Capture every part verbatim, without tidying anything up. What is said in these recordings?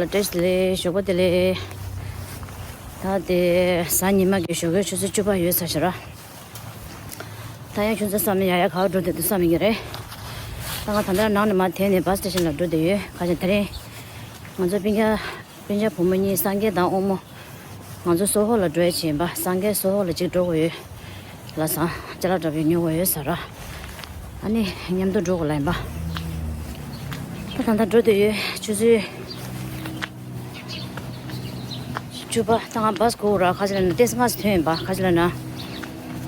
བཀྲ་ཤིས་བདེ་ལེགས། ཞོགས་པ་བདེ་ལེགས། ད་དེ་གཟའ་ཉི་མ་གི་ཞོགས་ཀའི་ཆུ་ཚོད་བཅུ་པ་ཡོལ་ཚར་ཤག་ར། ད་ཡང་ཁྱོད་ཚོ་བསམ་ཡ་ཡ་ག་པར་འགྲོ་བསྡད་འདུག་བསམ་གྱི་རེད། ད་ང་ད་ལྟ་ནང་ནས་མར་དེད་ནས་བཱས་སི་ཊེ་ཤན་ལ་འགྲོ་བསྡད་ཡོད། ག་ཅི་དེ་རིང་ང་ཚོ་སྤུན་ཀྱག་སྤུན་ཀྱག་བུ་མོ་གཉིས་སངས་རྒྱས་དང་དབང་མོ། ང་ཚོ་སོ་ཧོ་ལ་འགྲོ་ཡ་བྱས་ཡིན་པ། སངས་རྒྱས་སོ་ཧོ་ལ་གཅིག་འགྲོ་དགོས་ཡོད། ལ་སང་ཅ་ལག་འདྲ་པོ་ཉོ་དགོས་ཡོད་ཟེར་ར། ཨ་ནི་མཉམ་དུ་འགྲོ་དགོས་ལ་ཡིན་པ། ད་ད་ལྟ་འགྲོ་བསྡད་ཡོད། ཆུ་ཚོད་བཅུ་པ། ད་ང་བཱས་སྒུག་ར། ག་ཅི་ལབ་ན་ཏོག་ཙམ་སྔ་ཙམ་ཐོན་ཡིན་པ། ག་ཅི་ལབ་ན་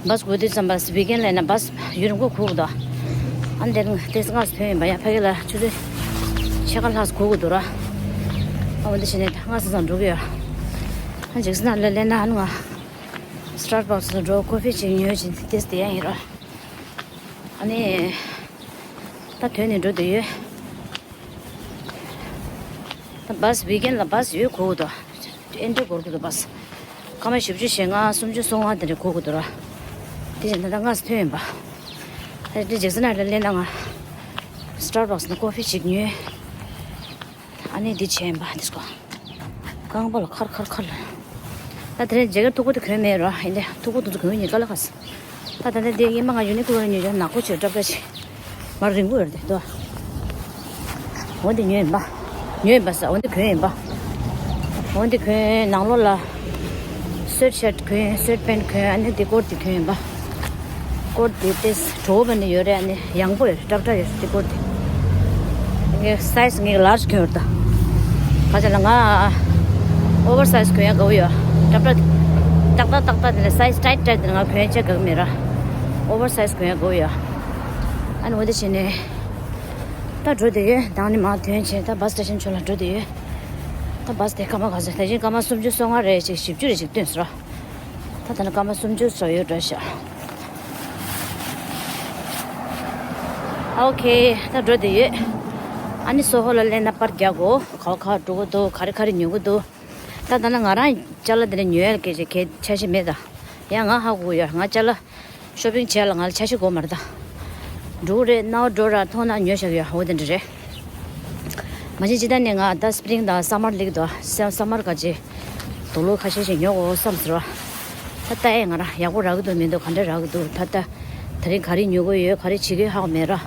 བཱས་སྒུག་དུས་ཙམ་པ་ཝིག་ཨེན་ལབ་ན་བཱས་ཡུན་རིང་པོ་སྒུག་གི་འདུག་ཨ་ནི་དེ་རིང་ཏོག་ཙམ་སྔ་ཙམ་ཐོན་ཡིན་པ། ཡང་ཕ་གི་ལ་ཆུ་ཚོད་ཕྱེད་ཀ་ལྷག་ཙམ་སྒུག་དགོས་འདུག་ར། ཨ་འོ་འདི་བྱས་ནས་ད་སྔ་ཙམ་ཙམ་འགྲོ་གི་ཡོད། ཨ་ཇེག་སན་ལ་སླེབས་ན་ཨ་ནི་ང་སི་ཊར་བྷག་སི་ལ་འགྲོ། ཀོ་ཕི་ཅིག་ཉོས་བྱས་ཏོག་ཙམ་བསྡད་ཡ་ཡིན་ར། ཨ་ནི་ད་ཐོན་ནས་འགྲོ་བསྡད་ཡོད། ད་བཱས་ཝིག་ཨེན་ལ་བཱས་ཡོད་དགོས་ཀྱི་འདུག་ཨེ་འདྲ་འགོར་གྱི་འདུག་བཱས། སྐར་མ་བཞི་བཅུ་ཞེ་ལྔ། སུམ་ཅུ་སོ་ལྔ་དེ་འདྲ་འགོར་གྱི་འདུག་ར། དེ་བཞིན་ད་ལྟ་སྔ་ཙམ་ཐོན་ཡིན་པ། ད་དེ་ཇེག་སན་ལ་སླེབས་ན་ང་སི་ཊར་བྷག་སི་ནས་ཀོ་ཕི་ཅིག་ཉོས། ཨ་ནི་འདི་བྱས་ཡིན་པ། འདི་སྐོ། རྐང་པ་ལ་ཁར་ཁར་ཁར་ལ། ད་དེ་རིང་ཇེ་ཀེཊ་མཐུག་པོ་དེ་གོན་མེད་ར། ཡིན་ཏེ་མཐུག་པོ་དེ་ཚོ་གོན་ཡིན་དཀའ་ལས་ཁག་སོང་། ད་ད་ལྟ་འདི་ངས་མ་ང་ཡུ་ནི་ཀོ་ལོ་ལ་ཉོས་ཡོད། ནག་པོ་བྱས་སྲབ་འདྲ་ཞིག་མར་རིང་པོ་ཡོད་རེད་དོ། འོ་འདི་ཉོས་ཡིན་པ། ཉོས་ཡིན་པ་ཟེར། འོ་འདི་གོན་ཡིན་པ། འོ་འདི་གོན། ནང་ལོགས་ལ་སུའེ་ཊི་ཤར་ཊི་གོན། སུའེ་ཊི་པེན་ཊི་གོན། ཨ་ནི་འདི་ཀོཊ་འདི་གོན་ཡིན་པ། ཀོཊ་འདི་ཏོག་ཙམ་བྲོ་བོ་ནི་ཡོད་རེད། ཨ་ནི་ཡང་པོ་ཡོད་རེད། སྲབ་འདྲ་ཡོད་རེད་འདི་ཀོཊ་འདི། ངས་སའི་ཛི་ངས་ལཱར་ཇི་གོན་ཡོད་རེད་ད། ག་ཅི་ལབ་ན་ང་ཨོ་ཝར་སའི་ཛི་གོན་ཡ་དགའ་པོ་ཡོད། སྲབ་འདྲ་ཏག་ཏག་ཏག་ཏག་དེ་ལ་སའི་ཛི་ཊའིཊ་ཊའིཊ་དེ་ལ་ང་གོན་ཡ་ཅིག་དགའ་གི་མེད་ར། ཨོ་ཝར་སའི་ཛི་གོན་ཡ་དགའ་པོ་ཡོད། ཨ་ནི་འོ་དེ་བྱས་ནས་ད་འགྲོ་བསྡད་ཡོད། ད་ནི་མར་ཐོན་བྱས་ད་བཱས་སི་ཊེ་ཤན་ཕྱོགས་ལ་འགྲོ་བསྡད་ཡོད། ད་བཱས་དེ་སྐར་མ་ག་ཚོད། ད་གིན་སྐར་མ་སུམ་ཅུ་སོ་ལྔ་རེད། ཅིག་བཞི་བཅུ་རེད་ཅིག་སྟོན་སོང་ར། ད་ད་ནི་སྐར་མ་སུམ་ཅུ་ཙམ་ཡོད་འགྲོ་ཤག་ཨོ་ཁེ། ད་འགྲོ་བསྡད་ཡོད། ཨ་ནི་སོ་ཧོ་ལ་སླེབས་ན་པར་རྒྱག་དགོས། ག་པར་ག་པར་འགྲོ་གི་འདུག་ག་རེ་ག་རེ་ཉོ་གི་འདུག་ད་ད་ནི་ང་རང་ཅ་ལག་དེ་འདྲ་ཉོ་ཡ་ལ་སྐད་ཆ་གལ་ཆ་ཤས་མེད་ད། ཡང་ང་ཧ་གོ་ཡོད། ང་ཅ་ལག་ཤོ་པིང་བྱས་ལ་ང་ལ་འཆར་གཞི་དགོས་མ་རེད་ད། འགྲོ་གི་རེད། རྣ་བ་འགྲོ་ར་མཐོང་ན་ཉོ་བཞག་ཡོད། འོ་དེ་འདྲ་རེད། མ་གཞི་ཅི་ད་ནས་ང་ད་སི་པི་རིང་དང་སམ་མར་སླེབས་ཀྱི་འདུག་སམ་སམ་མར་ག་ཅི་དུག་ལོག་ཁ་ཤས་ཤིག་ཉོ་དགོས་བསམ་ཟེར་བ། ད་ལྟ་ཡང་ང་རང་ཡག་པོ་རག་གི་འདུག་མི་འདུག་ག་འདྲ་རག་གི་འདུག་ད་ལྟ་དེ་རིང་ག་རེ་ཉོ་དགོས་ཡོད། ག་རེ་བྱེད་ཀྱི་ཧ་གོ་མེད་ར།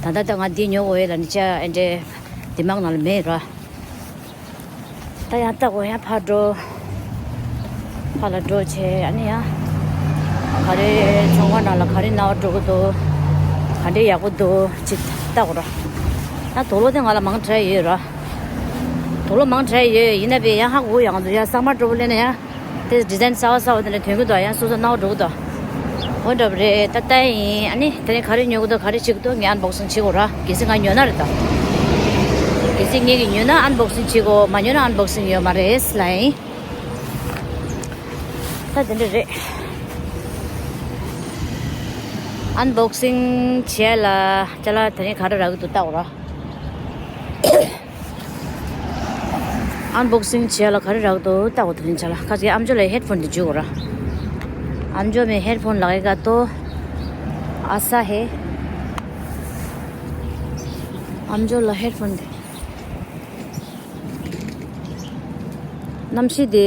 ད་ལྟ་ད་ང་འདི་ཉོ་དགོས་ཡོད་ལབ་ནས་ཅ་ཨེ་འདྲའི་འདི་མང་ནང་ལ་མེད་ར། ད་ཡང་ལྟ་དགོས། ཡང་ཕར་འགྲོ། ཕར་ལ་འགྲོ་བྱས། ཨ་ནི་ཡང་ག་རེ་ཚོང་ཁང་ནང་ལ་ག་རེ་རྣ་བ་འགྲོ་གི་འདུག་ག་འདྲའི་ཡག་པོ་འདུག་ཅིག་ལྟ་དགོས་ར། ད་དུག་ལོག་དེ་ང་ལ་མང་དྲགས་ཡོད་ར། དུག་ལོག་མང་དྲགས་ཡོད། ཡིན་ན་བས་ཡང་ཧ་གོ་ཡག་འདུག་ཡང་སམ་མར་འགྲོ་བ་སླེབས་ན་ཡང་དེ་ཌི་ཛའིན་གསར་པ་གསར་པ་དེ་འདྲ་ཐོན་གི་འདུག་ཡང་སོ་སོ་རྣ་བ་འགྲོ་གི་འདུག་འོ་འདྲ་པོ་རེད། ད་ལྟ་ཡིན། ཨ་ནི་དེ་རིང་ག་རེ་ཉོ་གི་འདུག་ག་རེ་བྱེད་ཀྱི་འདུག་ངས་ཨན་བོག་སིང་བྱེད་དགོས་ར། གལ་སྲིད་ང་ཉོ་ན་རེད་ད། གལ་སྲིད་ངེད་ཀྱིས་ཉོས་ན་ཨན་བོག་སིང་བྱེད་དགོས། མ་ཉོས་ན་ཨན་བོག་སིང་ཡོད་མ་རེད་ལབ་ཡིན། ད་དེ་འདྲ་རེད། ཨན་བོག་སིང་བྱས་ལ་ཅ་ལག་དེ་རིང་ག་རེ་རག་གི་འདུག་ལྟ་དགོས་ར། ཨན་བོག་སིང་བྱས་ལ་ག་རེ་རག་འདུག་ལྟ་དགོས། དེ་རིང་ཅ་ལག་ཁ་ཅིག་ཨམ་ཅོག་ལ་ཧེཌ་ཕོན་དེ་འཇུས་དགོས་ར། ཨམ་ཅོག་མེད། ཧེཌ་ཕོན་ལ་ག་ཏོ་ཨ་ས་ཧེ། ཨམ་ཅོག་ལ་ཧེཌ་ཕོན་དེ། གནམ་གཤིས་དེ་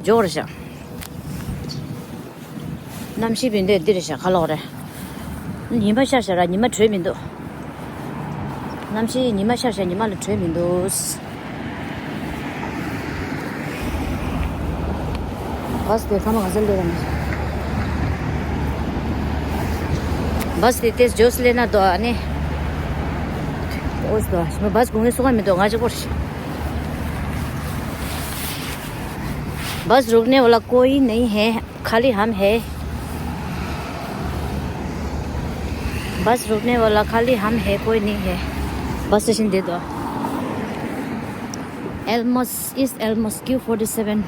འཇོག་རེད་ཤག་གནམ་གཤིས་བིན་དེ་འདི་རེད་ཤག་ག་ལོག་རེད། ཉི་མ་ཤར་ཤག་ར། ཉི་མ་དྲོས་མི་འདུག་གནམ་གཤིས་ཉི་མ་ཤར་ཤག་ཉི་མ་ལ་དྲོས་མི་འདུག་བཱས་དེ་ཁ་མ་ག་ས་ལེ་ར་མི། བཱས་དེ་ཏེས་ཇོས་ལེ་ན་དོ་ཨ་ནི། ཨོས་དོ་ཨ་ཤི་མ་བཱས་དགོང་ངའི་སུ་ག་མི་འདུག་ང་ཅིག་པོ་རེད། बस रुकने वाला कोई नहीं है, खाली हम है। बस रुकने वाला खाली हम है, कोई नहीं है। बस स्टेशन दे दो। Elms, east Elms, Q forty seven.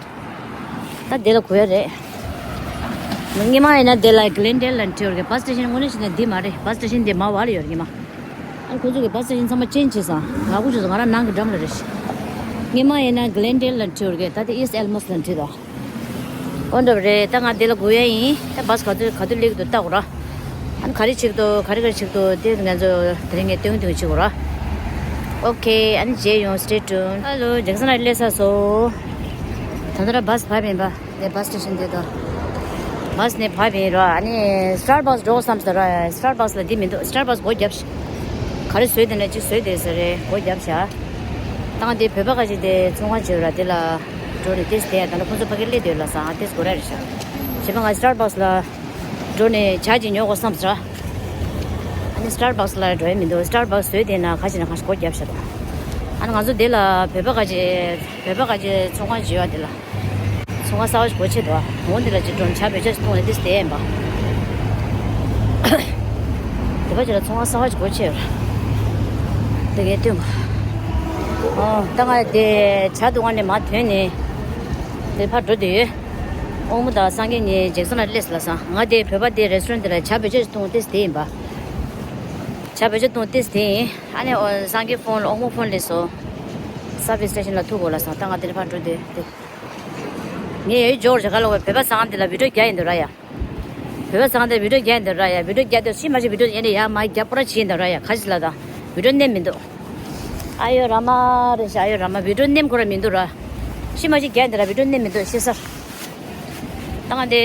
ད་དེ་ལ་གོ་ཡ་རེད། སྔོན་མ་ཡིན་ན་དེ་ལ་གླེན་ཌེལ་ལ་འཁྲིད་ཡོད་རེད། བཱས་སི་ཊེ་ཤན་དངོས་གནས་བྱས་ན་འདི་མ་རེད། བཱས་སི་ཊེ་ཤན་འདི་མ་བར་ཡོད་རེད་སྔོན་མ། ཨ་ཁོ་ཚོ་གི་བཱས་སི་ཊེ་ཤན་ཚང་མ་ཅེན་ཇི་བྱས་སོང་། ང་ཁོ་ཚོ་ང་རང་ནང་གི་འགྲམ་ལ་རེད། སྔོན་མ་ཡིན་ན་གླེན་ཌེལ་ལ་འཁྲིད་ཡོད་རེད། ད་དེ་ཨིསྟ་ཨེལ་མོས་ལ་འཁྲིད་དོ། འོ་འདྲ་བ་རེད། ད་ང་འདི་ལ་སྒུག་ཡ་ཡིན། ད་བཱས་ག་དུས་ག་དུས་སླེབས་ཀྱི་འདུག་ལྟ་དགོས་ར། ཨ་ནི་ག་རེ་བྱེད་ཀྱི་འདུག་ག་རེ་ག་རེ་བྱེད་ཀྱི་འདུག་དེ་ང་ཚོ་དེ་རིང་ངས་སྟོན་གྱི་འདུག་བྱེད་དགོས་ར། Okay, ཨ་ནི་མཇལ་ཡོང་། Stay tuned. Hello, ཇེག་སན་ལ་སླེབས་ཚར་སོང་། ད་ལྟ་ར་བཱས་བབས་ཡིན་པ། དེ་བཱས་སི་ཊེ་ཤན་དེ་དང་། བཱས་ནས་བབས་ཡིན་ར། ཨ་ནི་སི་ཊར་བག་སི་འགྲོ་བསམ་ས་ར། སི་ཊར་བག་སི་ལ་འདི་མི་འདུག་སི་ཊར་བག་སི་སྒོ་བརྒྱབ་ཤག་ག་རེ་བཟོས་དེ་ན་ཅི་བཟོས་དེ་ཟེར་རེད། སྒོ་བརྒྱབ་ཤག་ད་ང་དེ་བོད་པ་ཁ་ཅིག་དེ་ཚོང་ཁང་བྱེད་ར། དེ་ལ་འགྲོ་ནས་ཏིས་དེ་ད་ལྟ་ཁོང་ཚོ་ཕ་གི་སླེབས་སྡོད་ལ་སང་ཏིས་སྒོ་ར་རེད་ཤག་བྱས་པ་ང་སི་ཊར་བག་སི་ལ་འགྲོ་ནས་ཇ་ཅིག་ཉོ་དགོས་བསམ་ས་ར། ཨ་ནི་སི་ཊར་བག་སི་ལ་འགྲོ་ཡ་མི་འདུག་སི་ཊར་བག་སི་བཟོས་དེ་ན་ཁ་ཅིག་ན་ཁ་ཅིག་སྒོ་བརྒྱབ་ཤག་ད་ཨ་ནི་ང་ཚོ་དེ་ལ་བོད་པ་ཁ་ཅིག་བོད་པ་ག་ཅེ་ཚོང་ཁང་བརྗེ་བ་དེ་ལ། ཚོང་ཁང་གསར་བ་ཞིག་སྒོ་ཕྱེ་འདུག་འོ་འདི་ལ་ཅིག་འགྲོ་ནས་ཇ་བེད་སྤྱོད་བཏང་ནས་ཏིས་དེ་ཡིན་པ། དེ་པ་ཅིག་ལ་ཚོང་ཁང་གསར་བ་ཞིག་སྒོ་ཕྱེ་ཡོད་ར། དེ་གའི་སྟོན་པ། ཨོ་ད་ང་དེ་ཇ་འདུ་ཁང་ནས་མར་ཐོན་ནས། དེ་ཕར་འགྲོ་དུས། དབང་མོ་དང་སངས་རྒྱས་གཉིས་ཇེག་སན་ལ་སླེབས་ལ་སང་། ང་དེ་བོད་པ་དེ་རེ་སི་ཊོ་རན་དེ་ལ་ཇ་བེད་སྤྱོད་བཏང་ཏིས་དེ་ཡིན་པ། ཇ་བེད་སྤྱོད་བཏང་ཏིས་དེ་ཡིན། ཨ་ནི་ཨོ་སངས་རྒྱས་ཕོན་ལ་དབང་མོ་ཕོན་སླེབས་སོང་། སབ་ཝེ་སི་ཊེ་ཤན་ལ་ཐུག་དགོས་ལ་སང་། ད་ང་དེ་ནས་ཕར་འགྲོ་དུས་དེ། ངས་ཡོད་འཇོག་རེ་ག་ལོག་པའི་བོད་པ་ཚང་འདི་ལ་བི་ཌིའོ་རྒྱག་ཡིན་འདུག་ར་ཡ། བོད་པ་ཚང་འདི་བི་ཌིའོ་རྒྱག་ཡིན་འདུག་ར་ཡ། བི་ཌིའོ་རྒྱག་དུས་ཤི་མ་ཤི་བི་ཌིའོ་ཡིན་ནི་ཡ་མ་རྒྱག་པོ་ར་བྱེད་ཡིན་འདུག་ར་ཡ། ཁ་ཤས་ལ་དང་བི་ཌིའོ་ནེམ་མི་འདུག་ཨ་ཡོ་ར་མ་རེ་ཤ། ཨ་ཡོ་ར་མ། བི་ཌིའོ་ནེམ་ཁོ་ར་མི་འདུག་ར། ཤི་མ་ཤི་རྒྱག་འདི་ར་བི་ཌིའོ་ནེམ་མི་འདུག་ཤི་སར། ད་ང་འདི།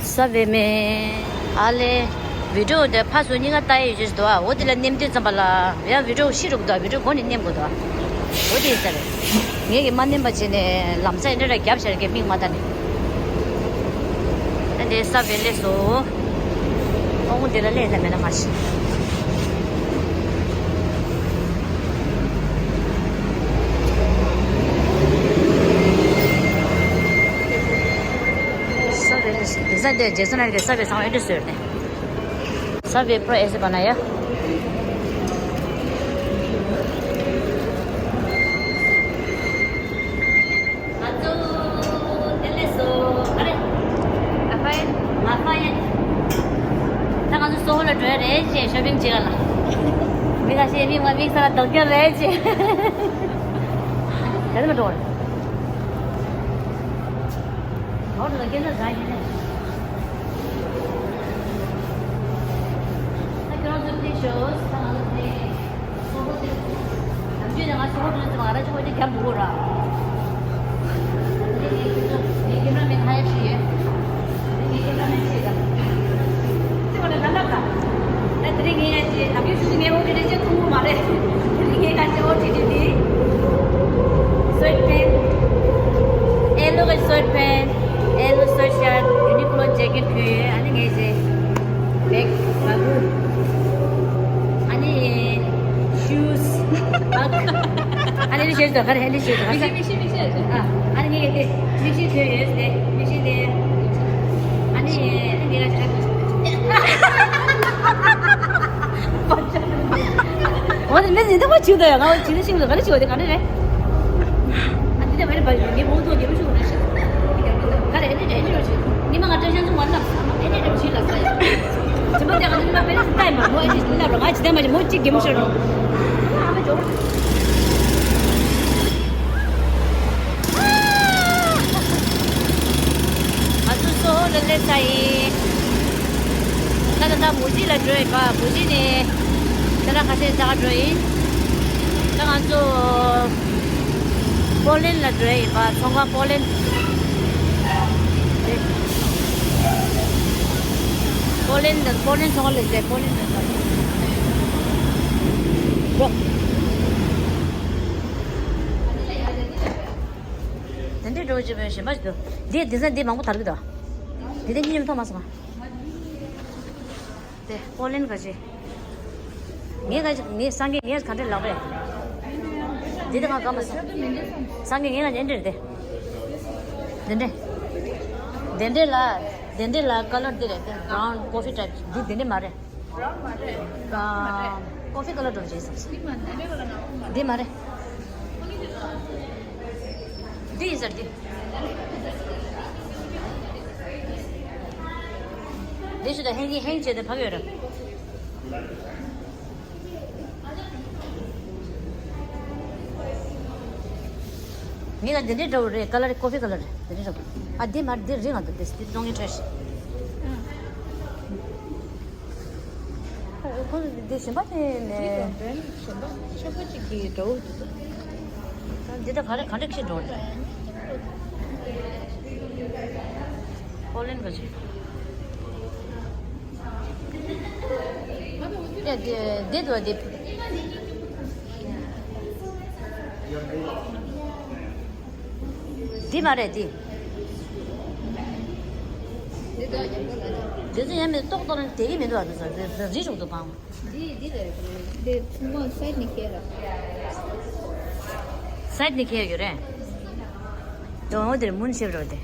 ས་བེ་མེ། ཨ་ལེ། བི་ཌིའོ་འདི་ཕར་ཚུར་གཉིས་ཀ་ལྟ་ཡི་ཡོད་ཅེས་འདུག་ཨ། འོ་དེ་ལ་ནེམ་དུས་ཙམ་པ་ལ་ཡང་བི་ཌིའོ་ཤི་རུག་འདུག་ཨ། བི་ཌིའོ་མགོ་ནས་ནེམ་དགོས་འདུག་ཨ། འོ་དེ་ཡིན་ས་རེད། ངས་ཀྱི་མ་ནེམ་པ་བྱས་ནས་ལམ་སང་འདྲ་ར་རྒྱབ་ཤར་གྱི་མིག་མ་ལྟ་ནས། ཨ་འདི་ས་བེ་ལེ་སོ། ཨོ་འདི་ལ་ལས་ལ་མེད་ན་མ་ཤི། ས་བེ་ལེ་སོ། དེ་ས་དེ་ཇེ་སོན་ཨེ་གི་ས་བེ་ཚང་ཨེ་འདྲ་སོས་ནས། ས་བེ་པྲོ་ཨེ་སི་བ་ན་ཡ། ང་ཚོ་དེ་ལས་སོ། ཨ་རེ། ཨ་ཕའི། ང་ཕ་ཡ། ད་ང་ཚོ་སོ་ཧོ་ལ་འགྲོ་ཡ་རེད་ཅེས་ཤོ་པིང་བྱེད་ག་ལ། མི་ཁ་ཤས་མི་ང་མིག་ས་ལ་དོག་རྒྱ་རེད་ཅེས། དེ་ནི་མ་འགྲོ་བ་རེད། ད་ཁྱོད་རང་ཚོ་དེ་ཤོ་ས་ང་ཚོ་དེ། སོ་ཧོ་དེ། ནམ་རྒྱུན་ནས་ང་སོ་ཧོ་དེ་ཚོ་ང་ར་ཅིག་ཁོ་དེ་རྒྱབ་འགྲོ་གོ་ར། དེ་ངའི་ཁྱིམ་ཚང་ངའི་ཁྱིམ་ཚང་མི་ཁ་ཡ་ཞིག་ཡོད། དེ་ངའི་ཁྱིམ་ཚང་མི་ཞིག་ད། དེ་བ་ལ་ན་ལ་ད། ད་དེ་རིང་ངས་ཡ་ཅིག་ནམ་རྒྱུན་ཞུ་ཞུ་ངས་ཨོ་ཏི་ཏི་ཅིག་མཐོང་གི་མ་རེད། དེ་རིང་ངས་ཡ་ཅིག་ཨོ་ཏི་ཏི་དེ། སུའེ་ཊི་པེན། ཨེ་ལོ་གི་སུའེ་ཊི་པེན། ཨེ་ལོ་སུའེ་ཊི་ཤར། ཡུ་ནི་ཀོ་ལོ་ཇེ་ཀེཊ་གྱོན་ཡོད། ཨ་ནི་ངས་ཅིག་བེག་མ་བུ། ཨ་ནི་ཤུས། ཨ་ནི་ལི་ཤེས་དོ་ག་རེ་ལི་ཤེས་དོ་ག་རེ། མིག་ཤེས་མིག་ཤེས་མིག་ཤེས། ཨ་ཨ་ནི་ངས་དེ་མིག་ཤེས་དོན་ཡོད་དེ་མིག་ཤེས་དེ། ཨ་ནི་ཨ་ནི་ངས་ལ་ཆ། འོ་དེ་མི་ཟིན་ཐུབ་པ་བྱུང་དོ་ཡ། ང་བ་བྱིན་ཤིང་ལ་ག་རེ་བྱེད་པ་དེ་ག་རེ་རེད། ཨ་འདི་ནས་མ་རེད་པ། ངའི་མོ་ཐོག་རྒྱལ་པོ་ཤོག་རེད་ཤག་ག་རེ་ཨེ་ནི་རེད་ཨེ་ནི་རེད་ཤག་ཉི་མ་ང་བཀྲ་ཤིས་ཚོ་ང་ལབ་ཨེ་ནི་རེད་ཤིག་ལབ་ས་ཡ། དྲི་མ་དེ་ག་ནི་ཉི་མ་པེ་རེ་སི་ལྟ་ཡིན་པ་མོ་ཨེ་ནི་ལབ་རོགས། ང་ཇི་ལྟ་མ་ཇི་མོ་གཅིག་རྒྱལ་མོ་ཤོག་རོགས། ང་ཚོ་སོ་ཧོ་ལ་སླེབས་ཚར་ཡིན། ད་ད་ད་མུ་ཇི་ལ་འགྲོ་ཡིན་པ། མུ་ཇི་ནས་ད་ད་ཁ་ཤས་ད་ག་འགྲོ་ཡིན། ད་ང་ཚོ་པོ་ལན་ལ་འགྲོ་ཡིན་པ། ཚོང་ཁང་པོ་ལན། པོ་ལན་ད་པོ་ལན་ཚོང་ཁང་ལ་འགྲོ། པོ་ལན་ད་འགྲོ། དེ་འདྲའི་འགྲོ་བྱེད་པའི་གཞན་པ་ཞིག་འདུག་འདི་དེང་སང་འདི་མང་པོ་དར་གི་འདུག་འདི་དེ་གཉིས་མཉམ་མཐོང་མ་སོང་ང་། དེ་ཀོ་ལན་ག་ཅི། ངས་ག་ཅི་ངས་སངས་རྒྱས་ངས་ག་འདྲ་ལབ་རེད། འདི་དེ་ང་ག་མ་སོང་། སངས་རྒྱས་ངས་ག་ཅི་འདྲ་རེད་དེ། དེ་འདྲ། དེ་འདྲ་ལ། དེ་འདྲ་ལ་ཀ་ལར་འདི་རེད་དེ། བྷ་རའུན་ཀོ་ཕི་ཊའིབ་འདི་དེ་འདྲ་མ་རེད། ཀོ་ཕི་ཀ་ལར་འགྲོ་བྱེད་སོང་། འདི་མ་རེད། འདི་ཡིན་ཟེར་འདི། འདི་ཞུ་ད་ཧེང་གི་ཧེང་བྱས་ཏེ་ཕབ་ཡོད་རེད། ངས་ཀ་འདི་འདྲའི་འདྲ་བོ་རེད། ཀ་ལར་ཀོ་ཕི་ཀ་ལར་རེད། འདི་འདྲའི་འདྲ་བོ། ཨ་འདི་མ་འདི་རིང་ང་འདུག་འདི་འདི་གཏོང་གིན་འཕྲོད་ཤིག་ཁོང་ཚོ་འདི་གཞན་པ་དེ་ནས། འདི་དང་འདྲ་ནི་གཞན་པ་ཆེན་པོ་གཅིག་གི་འདྲ་བོ་འདུག་འདི་ད་ག་རེ་ག་འདྲ་ཁྱེར་འགྲོ་རེད། ཨོ་ལེན་ག་ཅིག་ཡ་འདི་འདི་འདུག་འདི། འདི་མ་རེད་འདི། འདི་ཚོ་ཡང་མི་ཏོག་ཏོག་ལ་དེ་གི་མི་འདུག་ཨ། འདི་ཚོ་རི་རུ་འདུག་པང་། འདི་འདི་རེད། འདི་ཐུང་མ་སའིཌ་ནས་ཁྱེར་ར། སའིཌ་ནས་ཁྱེར་ཡོད་རེད། དོ་འོ་དེར་མུན་ཤེབ་རོ་དེ།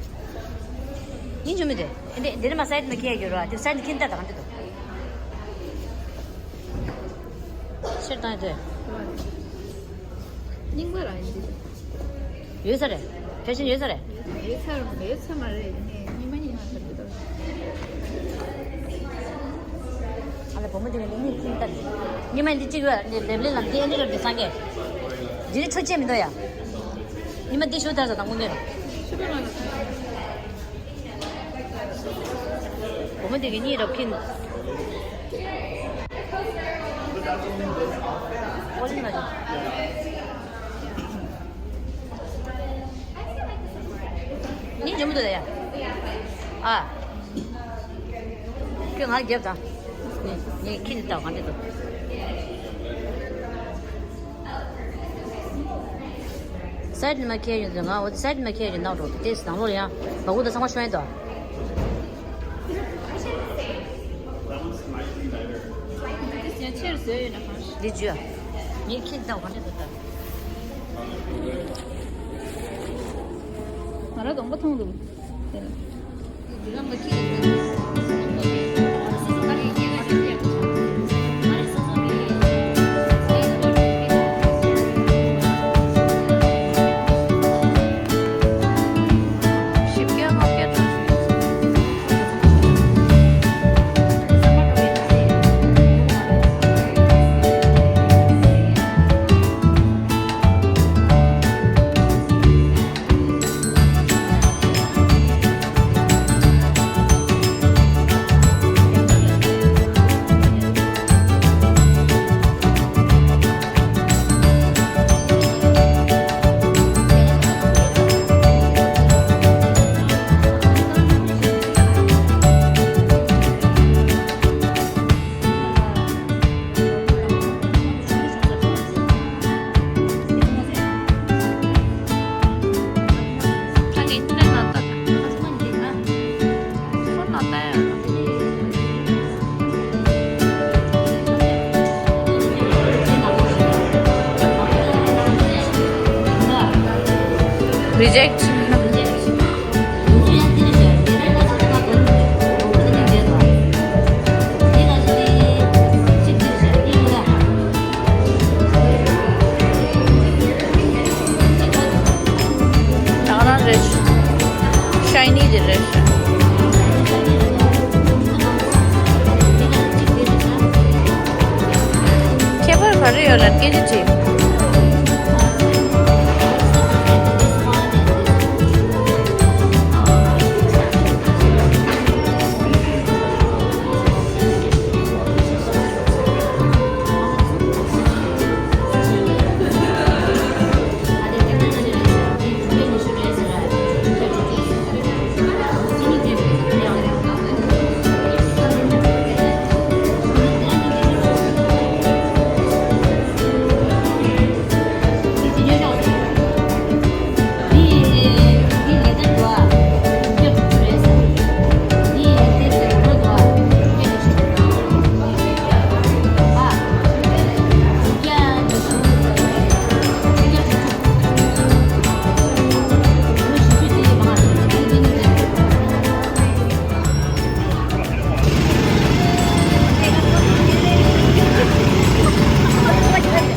ཡིན་ཆུ་མི་དེ། འདི་འདི་ནས་མ་སའིཌ་ནས་ཁྱེར་ཡོད་ར། དེ་སའིཌ་ནས་ཁྱེར་ད་དང་འདི་དོ། ཤེར་བཏང་དེ། རྙིང་པ་རང་ཡིན་འདི། ཡོད་ས་རེད། ཕལ་ཆེར་ཡོད་ས་རེད། ཡོད་ས་རེད། ཡོད་ས་མ་རེད། ཡིན་ནའི་རྙིང་མ་རྙིང་མ་ཟེར་གྱི་འདུག་ཨ་ལ་བུ་མོ་དེ་ནས་ནི་ཁྱིམ་ལྟར། རྙིང་མ་འདི་གཅིག་ཡོད་ནི་ལེབ་ལེ་ལམ་འདི་ཨ་ནི་རབ་འདི་སངས་རྒྱས། འདི་ནི་ཆོས་ཅན་མི་འདུག་ཡ། རྙིང་མ་འདི་ཞུ་ཐར་ས་དང་དངོས་གནས་རེད། ཤི་པ་ལ་ལ་ཁ་ཡོད། བུ་མོ་དེ་གི་གཉིད་རབ་ཁྱིམ། ཨོ་ལི་མ་རེད། ངས་འཇོན་མི་འདུག་ད་ཡ། ཨ། ཁྱོད་ང་རྒྱབ་དང་། ངས་ཁྱི་འདི་ལྟ་བུ་ག་འདྲ་འདུག་སའིཌ་ནས་མ་ཁྱེར་ཡོང་དུས་ང་འོ་དེ་སའིཌ་ནས་མ་ཁྱེར་ཡོང་ནང་འགྲོ་དུས་དེ་ནང་ལོགས་ལ་ཡང་བ་གུ་དང་ཚང་མ་ཤོང་ཡོད་དོ། ཡང་ཆེར་བཟོས་ཡོད་ན་གང་ཤེས། འདི་བརྗོད། ངས་ཁྱེད་ལྟ་བ་ག་འདྲ་འདུག་ལྟ། ང་རང་གདོང་པ་མཐོང་འདུག Reject. ད་ག་རང་རེད། ཤའི་ནི་དེ་རེད། ཁྱད་པར་ག་རེ་ཡོད་ལ་སྐད་ཆ་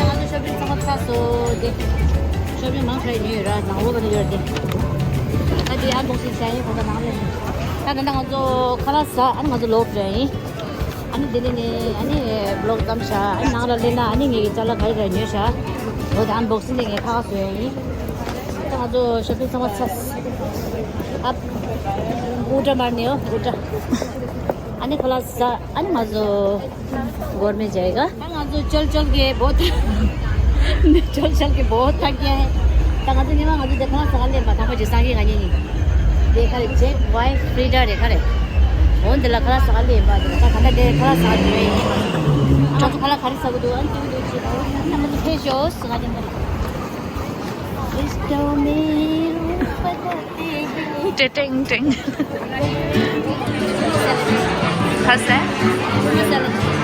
དྲིས། ཤོ་པིང་ཚང་མ་ཚར་སོང་། དེ་ཤོ་པིང་མང་ཆེ་ཉོས་ཡོད་ར། ནང་ལོགས་ལ་ཡོད་དེ། ད་དེ་ཨན་བོག་སིང་བྱས་ཡིན། གོང་ད་ནང་ལ་ཡིན། ད་ད་ལྟ་ང་ཚོ་ཁ་ལག་ཟ། ཨ་ནི་ང་ཚོ་ལོག་འགྲོ་ཡིན། ཨ་ནི་དེ་ནས་ནི་ཨ་ནི་བི་ལོག་བརྩམས་ཤག་ཨ་ནི་ནང་ལ་སླེབས་ན་ཨ་ནི་ངེད་ཀྱི་ཅ་ལག་ག་རེ་ག་རེ་ཉོས་ཤག་འོ་དེ་ཨན་བོག་སིང་དེ་ངས་ཁ་ཁ་བཟོས་ཡིན། ད་ང་ཚོ་ཤོ་པིང་ཚང་མ་ཚར། ཨ། ཨུ་ཏྲ་མར་ནི་ཡོ་ཨུ་ཏྲ། ཨ། ནི་ཁ་ལག་ཟ། ཨ་ནི་ང་ཚོ་གོར་མེ་ཇའེ་ག་ད་ང་ཚོ་ཅོལ་ཅོལ་གི་བོ་ཐ། ཅོལ་ཅོལ་གི་བོ་ཐ་གི་ད་ང་ཚོ་ཉི་མ་ང་ཚོ་དེ་ཁ་ལག་ཟ་ག་ལེན་པ་དང་པོ་ཇེ་སང་གི་ང་གཉིས་གཉིས། དེ་ཁ་རེ་ཇེག་ཝའི་ཧྥི་རི་ཌ་རེ་ཁ་རེ། འོན་དེ་ལ་ཁ་ལག་ཟ་ག་ལེན་པ་དེ་ད་ད་ལྟ་དེ་ཁ་ལག་ཟ་ག་འགྲོ་ཡ་ཡིན། ང་ཚོ་ཁ་ལག་ག་རེ་ཟ་གི་འདུག་ཨ་ནི་ཅི་གི་འདུག་ཅི་ད་ང་ཚོ་ཕེབས་ཤོག་ང་གཉིས་ད། Please tell me. ཏྲེ་ཏྲེང་ཏྲེང་། ཧ་སེ།